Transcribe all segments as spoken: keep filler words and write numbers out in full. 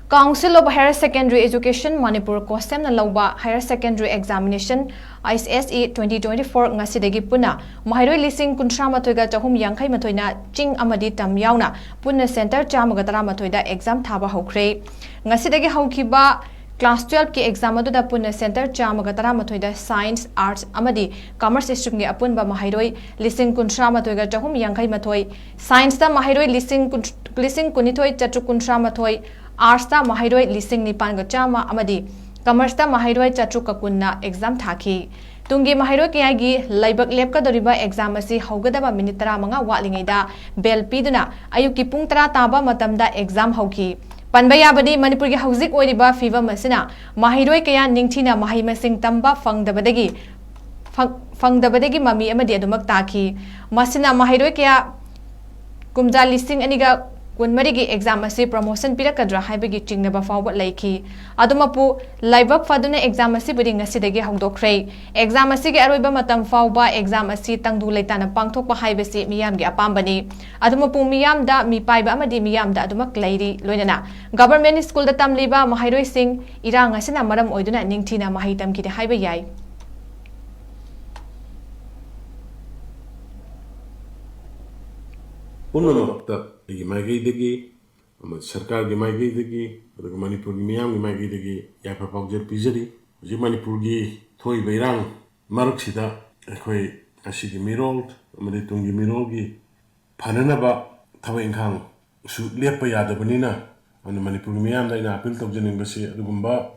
Council of Higher Secondary Education Manipur, COHSEM ꯅ ꯂꯧꯕ Higher Secondary Examination, H S C twenty twenty-four, ꯉꯁꯤꯗꯒꯤ ꯄꯨꯟꯅ ꯃꯍꯩꯔꯣꯏ ꯂꯤꯁꯤꯡ ꯀꯨꯟꯊ꯭ꯔꯥ ꯃꯥꯊꯣꯏꯒ ꯆꯍꯨꯝ ꯌꯥꯡꯈꯩ ꯃꯥꯊꯣꯏꯅ ꯆꯤꯡ ꯑꯃꯗꯤ ꯇꯝ ꯌꯥꯎꯅ ꯄꯨꯟꯅ centre ꯆꯥꯝꯃꯒ ꯇꯔꯥꯃꯥꯊꯣꯏꯗ exam ꯊꯥꯕ ꯍꯧꯈ꯭ꯔꯦ꯫ ꯉꯁꯤꯗꯒꯤ ꯍꯧꯈꯤꯕ class twelve ꯀꯤ exam ꯑꯗꯨꯗ ꯄꯨꯟꯅ centre ꯆꯥꯝꯃꯒ ꯇꯔꯥꯃꯥꯊꯣꯏꯗ Science, Arts ꯑꯃꯗꯤ Commerce stream ꯒꯤ ꯑꯄꯨꯟꯕ ꯃꯍꯩꯔꯣꯏ ꯂꯤꯁꯤꯡ ꯀꯨꯟꯊ꯭ꯔꯥ ꯃꯥꯊꯣꯏꯒ ꯆꯍꯨꯝ ꯌꯥꯡꯈꯩ ꯃꯥꯊꯣꯏ, Science ꯇ ꯃꯍꯩꯔꯣꯏ ꯂꯤꯁꯤꯡ ꯀꯨꯟ, ꯂꯤꯁꯤꯡ ꯀꯨꯟꯅꯤꯊꯣꯏ ꯆꯥꯇ꯭ꯔꯨꯛ ꯀꯨꯟꯊ꯭ꯔꯥ ꯃꯥꯊꯣꯏ, Arts ꯇ ꯃꯍꯩꯔꯣꯏ ꯂꯤꯁꯤꯡ ꯅꯤꯄꯥꯟꯒ ꯆꯥꯝꯃ ꯑꯃꯗꯤ Commerce ꯇ ꯃꯍꯩꯔꯣꯏ ꯆꯥꯇ꯭ꯔꯨꯛꯀ ꯀꯨꯟꯅ exam ꯊꯥꯈꯤ꯫ ꯇꯨꯡꯒꯤ ꯃꯍꯩꯔꯣꯏ ꯀꯌꯥꯒꯤ ꯂꯥꯏꯕꯛ ꯂꯦꯞꯀꯗꯧꯔꯤꯕ exam ꯑꯁꯤ ꯍꯧꯒꯗꯕ minute ꯇꯔꯥꯃꯉꯥ ꯋꯥꯠꯂꯤꯉꯩꯗ bell ꯄꯤꯗꯨꯅ ꯑꯌꯨꯛꯀꯤ ꯄꯨꯡ ꯇꯔꯥ ꯇꯥꯕ ꯃꯇꯝꯗ exam ꯍꯧꯈꯤ꯫ ꯄꯟꯕ ꯌꯥꯕꯗꯤ, ꯃꯅꯤꯄꯨꯔꯒꯤ ꯍꯧꯖꯤꯛ ꯑꯣꯏꯔꯤꯕ ꯐꯤꯕꯝ ꯑꯁꯤꯅ ꯃꯍꯩꯔꯣꯏ ꯀꯌꯥ ꯅꯤꯡꯊꯤꯅ ꯃꯍꯩ ꯃꯁꯤꯡ ꯇꯝꯕ ꯐꯪꯗꯕꯗꯒꯤ, ꯐꯪ-, ꯐꯪꯗꯕꯗꯒꯤ ꯃꯃꯤ ꯑꯃꯗꯤ ꯑꯗꯨꯃꯛ ꯇꯥꯈꯤ꯫ ꯃꯁꯤꯅ ꯃꯍꯩꯔꯣꯏ ꯀꯌꯥ ꯀꯨꯝꯖꯥ ꯂꯤꯁꯤꯡ ꯑꯅꯤꯒ ꯀꯨꯟꯃꯔꯤꯒꯤ exam ꯑꯁꯤ promotion ꯄꯤꯔꯛꯀꯗ꯭ꯔꯥ ꯍꯥꯏꯕꯒꯤ ꯆꯤꯡꯅꯕ ꯐꯥꯎꯕ ꯂꯩꯈꯤ꯫ ꯑꯗꯨꯃꯛꯄꯨ, ꯂꯥꯏꯕꯛ ꯐꯗꯨꯅ exam ꯑꯁꯤꯕꯨꯗꯤ ꯉꯁꯤꯗꯒꯤ ꯍꯧꯗꯣꯛꯈ꯭ꯔꯦ꯫ Exam ꯑꯁꯤꯒꯤ ꯑꯔꯣꯏꯕ ꯃꯇꯝ ꯐꯥꯎꯕ exam ꯑꯁꯤ ꯇꯪꯗꯨ ꯂꯩꯇꯥꯅ ꯄꯥꯡꯊꯣꯛꯄ ꯍꯥꯏꯕꯁꯤ ꯃꯤꯌꯥꯝꯒꯤ ꯑꯄꯥꯝꯕꯅꯤ꯫ ꯑꯗꯨꯃꯛꯄꯨ, ꯃꯤꯌꯥꯝꯗ ꯃꯤꯄꯥꯏꯕ ꯑꯃꯗꯤ ꯃꯤꯌꯥꯝꯗ ꯑꯗꯨꯃꯛ ꯂꯩꯔꯤ꯫ ꯂꯣꯏꯅꯅ government school ꯗ ꯇꯝꯂꯤꯕ ꯃꯍꯩꯔꯣꯏꯁꯤꯡ ꯏꯔꯥꯡ ꯑꯁꯤꯅ ꯃꯔꯝ ꯑꯣꯏꯗꯨꯅ ꯅꯤꯡꯊꯤꯅ ꯃꯍꯩ ꯇꯝꯈꯤꯗꯦ ꯍꯥꯏꯕ ꯌꯥꯏ꯫ ꯄꯨꯝꯅꯃꯛꯇ ꯑꯩꯒꯤ ꯃꯥꯏꯀꯩꯗꯒꯤ ꯑꯃꯗꯤ ꯁꯔꯀꯥꯔꯒꯤ ꯃꯥꯏꯀꯩꯗꯒꯤ, ꯑꯗꯨꯒ ꯃꯅꯤꯄꯨꯔꯒꯤ ꯃꯤꯌꯥꯝꯒꯤ ꯃꯥꯏꯀꯩꯗꯒꯤ ꯌꯥꯏꯐ ꯄꯥꯎꯖꯦꯜ ꯄꯤꯖꯔꯤ꯫ ꯍꯧꯖꯤꯛ ꯃꯅꯤꯄꯨꯔꯒꯤ ꯊꯣꯛꯏꯕ ꯏꯔꯥꯡ ꯃꯔꯛꯁꯤꯗ ꯑꯩꯈꯣꯏ ꯉꯁꯤꯒꯤ ꯃꯤꯔꯣꯜ ꯑꯃꯗꯤ ꯇꯨꯡꯒꯤ ꯃꯤꯔꯣꯜꯒꯤ ꯐꯅꯅꯕ ꯊꯕꯛ ꯏꯪꯈꯥꯡꯁꯨ ꯂꯦꯞꯄ ꯌꯥꯗꯕꯅꯤꯅ, ꯑꯗꯨꯅ ꯃꯅꯤꯄꯨꯔꯒꯤ ꯃꯤꯌꯥꯝꯗ ꯑꯩꯅ appeal ꯇꯧꯖꯅꯤꯡꯕꯁꯤ, ꯑꯗꯨꯒꯨꯝꯕ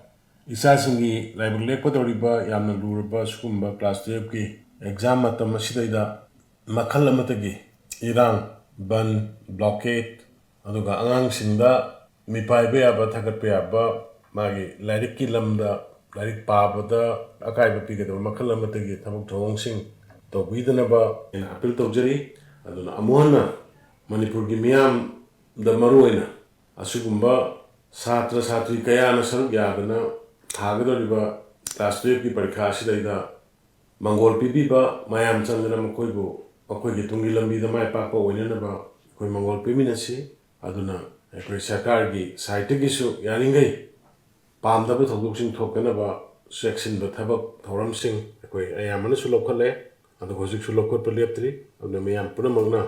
ꯏꯆꯥꯁꯤꯡꯒꯤ ꯂꯥꯏꯕꯛ ꯂꯦꯞꯀꯗꯧꯔꯤꯕ ꯌꯥꯝꯅ ꯂꯨꯔꯕ ꯁꯤꯒꯨꯝꯕ class twelve ꯀꯤ exam ꯃꯇꯝ ꯑꯁꯤꯗꯩꯗ ꯃꯈꯜ ꯑꯃꯠꯇꯒꯤ ꯏꯔꯥꯡ, ꯕꯟ, blockade, ꯑꯗꯨꯒ ꯑꯉꯥꯡꯁꯤꯡꯗ ꯃꯤꯄꯥꯏꯕ ꯌꯥꯕ, ꯊꯥꯒꯠꯄ ꯌꯥꯕ, ꯃꯥꯒꯤ ꯂꯥꯏꯔꯤꯛꯀꯤ ꯂꯝꯗ, ꯂꯥꯏꯔꯤꯛ ꯄꯥꯕꯗ ꯑꯀꯥꯏꯕ ꯄꯤꯒꯗꯕ ꯃꯈꯜ ꯑꯃꯠꯇꯒꯤ ꯊꯕꯛ ꯊꯧꯑꯣꯡꯁꯤꯡ ꯇꯧꯕꯤꯗꯅꯕ ꯑꯩꯅ appeal ꯇꯧꯖꯔꯤ꯫ ꯑꯗꯨꯅ ꯑꯃꯨꯛ ꯍꯟꯅ ꯃꯅꯤꯄꯨꯔꯒꯤ ꯃꯤꯌꯥꯝꯗ ꯃꯔꯨꯑꯣꯏꯅ ꯑꯁꯤꯒꯨꯝꯕ ꯁꯥꯇ꯭ꯔ ꯁꯥꯇ꯭ꯔꯤ ꯀꯌꯥꯅ ꯁꯔꯨꯛ ꯌꯥꯗꯅ ꯊꯥꯒꯗꯧꯔꯤꯕ class twelve ꯀꯤ ꯄꯔꯤꯈꯥ ꯑꯁꯤꯗꯩꯗ ꯃꯪꯒꯣꯜ ꯄꯤꯕꯤꯕ, ꯃꯌꯥꯝ ꯆꯪꯗꯅ ꯃꯈꯣꯏꯕꯨ ꯃꯈꯣꯏꯒꯤ ꯇꯨꯡꯒꯤ ꯂꯝꯕꯤꯗ ꯃꯥꯏ ꯄꯥꯛꯄ ꯑꯣꯏꯅꯅꯕ ꯑꯩꯈꯣꯏ ꯃꯪꯒꯣꯜ ꯄꯤꯃꯤꯟꯅꯁꯤ꯫ ꯑꯗꯨꯅ ꯑꯩꯈꯣꯏ ꯁꯔꯀꯥꯔꯒꯤ ꯁꯥꯏꯠꯇꯒꯤꯁꯨ ꯌꯥꯔꯤꯈꯩ ꯄꯥꯝꯗꯕ ꯊꯧꯗꯣꯛꯁꯤꯡ ꯊꯣꯛꯇꯅꯕ ꯆꯦꯛꯁꯤꯟꯕ ꯊꯕꯛ ꯊꯧꯔꯝꯁꯤꯡ ꯑꯩꯈꯣꯏ ꯑꯌꯥꯝꯕꯅꯁꯨ ꯂꯧꯈꯠꯂꯦ꯫ ꯑꯗꯨꯒ ꯍꯧꯖꯤꯛꯁꯨ ꯂꯧꯈꯠꯄ ꯂꯦꯞꯇ꯭ꯔꯤ꯫ ꯑꯗꯨꯅ ꯃꯤꯌꯥꯝ ꯄꯨꯝꯅꯃꯛꯅ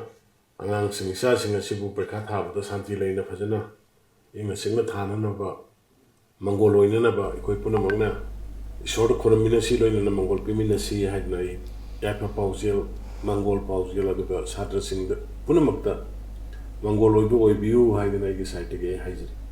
ꯑꯉꯥꯡꯁꯤꯡ, ꯏꯆꯥꯁꯤꯡ ꯑꯁꯤꯕꯨ ꯄꯔꯤꯈꯥ ꯊꯥꯕꯗ ꯁꯥꯟꯇꯤ ꯂꯩꯅ ꯐꯖꯅ ꯏꯪꯅ ꯆꯤꯛꯅ ꯊꯥꯅꯅꯕ, ꯃꯪꯒꯣꯜ ꯑꯣꯏꯅꯅꯕ ꯑꯩꯈꯣꯏ ꯄꯨꯝꯅꯃꯛꯅ ꯏꯁꯣꯔꯗ ꯈꯨꯔꯨꯝꯃꯤꯟꯅꯁꯤ, ꯂꯣꯏꯅꯅ ꯃꯪꯒꯣꯜ ꯄꯤꯃꯤꯟꯅꯁꯤ ꯍꯥꯏꯗꯅ ꯑꯩ ꯌꯥꯏꯐ ꯄꯥꯎꯖꯦꯜ, ꯃꯪꯒꯣꯜ ꯄꯥꯎꯖꯦꯜ, ꯑꯗꯨꯒ ꯁꯥꯇ꯭ꯔꯁꯤꯡꯗ ꯄꯨꯝꯅꯃꯛꯇ ꯃꯪꯒꯣꯜ ꯑꯣꯏꯕ ꯑꯣꯏꯕꯤꯌꯨ ꯍꯥꯏꯗꯅ ꯑꯩꯒꯤ ꯁꯥꯏꯠꯇꯒꯤ ꯑꯩ ꯍꯥꯏꯖꯔꯤ꯫